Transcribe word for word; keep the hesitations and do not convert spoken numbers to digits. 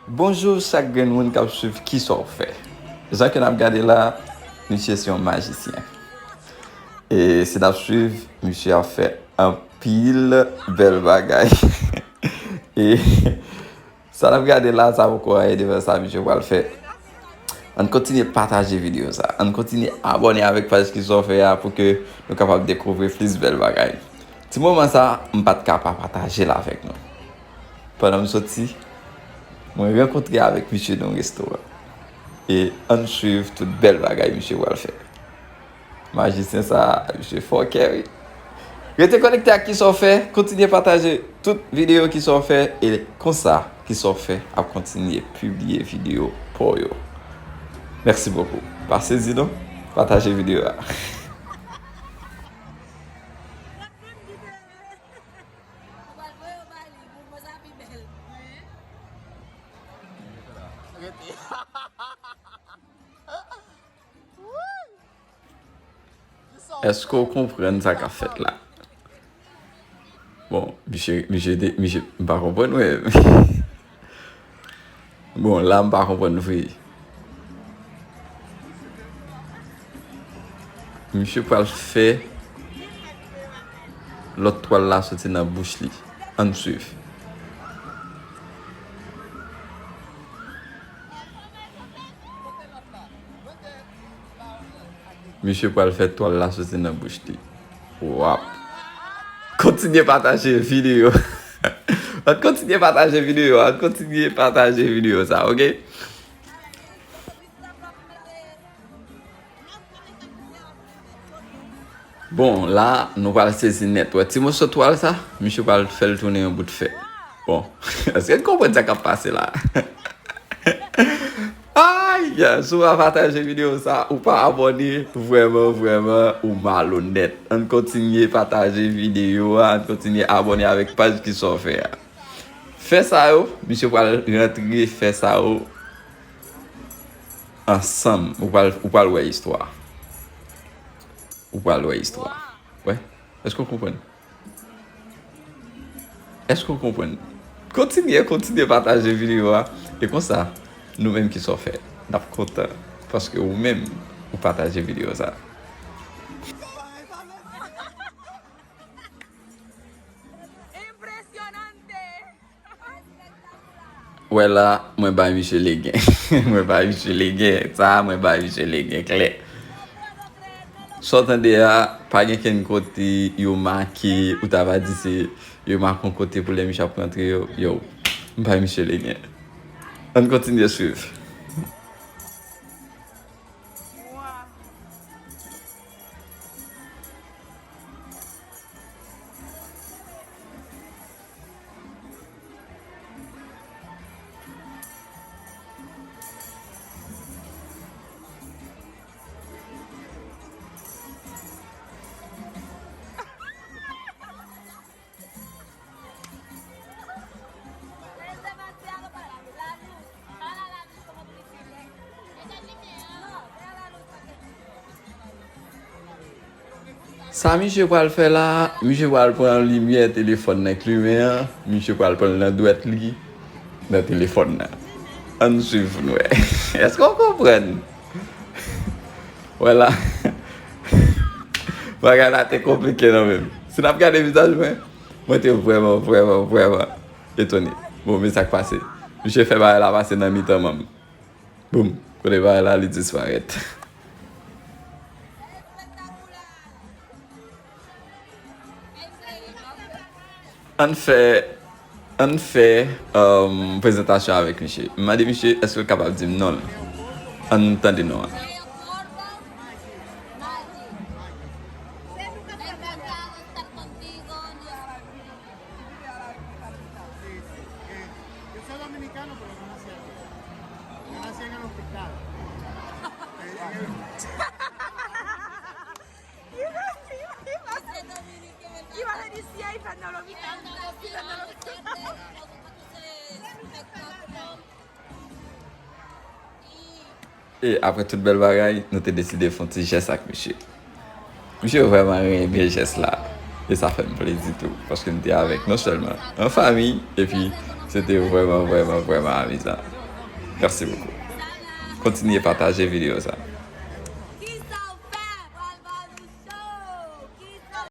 Bonjou chak grenn moun k ap swiv Kisa w fè. Jan ke n ap gade la, misye se yon majisyen. E si n ap swiv, misye ap fè anpil bèl bagay. E sa n ap gade la, sa poko anyen devan sa misye pral fè. Ann kontinye pataje videyo sa. Ann kontinye abòne avèk paj Kisa w fè a pou ke nou kapab dekouvri plis bèl bagay. Ti moman sa, m pa t ka pa pataje l avèk nou. Pandan m soti, mwen rankontre avèk misye nan yon restoran. E ann swiv tout bèl bagay misye pral fè. Majisyen sa, misye fòkè wi. Rete konekte ak Kisa w fè, kontinye pataje tout videyo Kisa w fè, e konsa Kisa w fè ap kontinye pibliye videyo pa w yo. Mèsi bokou. Pa sezi non, pataje videyo a. Èske w konprann sa k ap fèt la? Bon, misye, misye, te- misye, m pa konprann, wi. Bon, la, m pa konprann vre. Misye pral fè lòt twal la soti nan bouch li. Ann swiv. Misye pral fè twal la soti nan bouch li. Wap. Kontinye pataje videyo. Ann kontinye pataje videyo. Ann kontinye pataje videyo sa, oke? Bon, la, nou pral sezi nèt. Wè ti moso twal sa, misye pral fè l tounen yon bout fè. Bon, èske n konprann sa k ap pase la? Ay, si w pa pataje videyo sa, ou pa abòne, vrèman, vrèman, ou malonèt. Ann kontinye pataje videyo a, ann kontinye abòne avèk paj Kisa w fè a. Fè sa yo, misye pral rantre fè sa yo ansanm. Ou pral, ou pral wè istwa. Ou pral wè istwa. Wè? Èske w konprann? Èske w konprann? Kontinye, kontinye pataje videyo a. E konsa, nou menm Kisa w fè, n ap kontan. Paske ou menm, ou pataje videyo sa. Wè la, mwen bay misye legen. Mwen bay misye legen. Sa, mwen bay misye legen klè. Sa w tande a, pa gen kenn kote yo make, ou ta va di se yo make yon kote pou lè misye ap rantre yo. Yo, m bay misye legen. Ann kontinye swiv. Sa misye pral fè la, misye pral pran limyè telefòn nan k limen an, misye pral pran l nan dwèt li, nan telefòn nan. Ann swiv pou n wè. Èske w konprann? Wè la. Bagay la te konplike nan men m. Si n ap gade vizaj mwen, mwen te vrèman, vrèman, vrèman etone. Bon, men sa k pase. Misye fè bagay la pase nan mitan manm. Boum, kote bagay la, li disparèt. Ann fè, ann fè um, prezantasyon avèk misye. M mande misye èske l kapab di m non l. Ann tande non an. E apre tout bèl bagay, nou te deside fè yon ti jès ak misye. Misye vrèman renmen jès la. E sa fè m plezi tou, paske m te avèk non sèlman yon fanmi, epi Se te vrèman, vrèman, vrèman amizan. Merci beaucoup. Kontinye pataje videyo sa.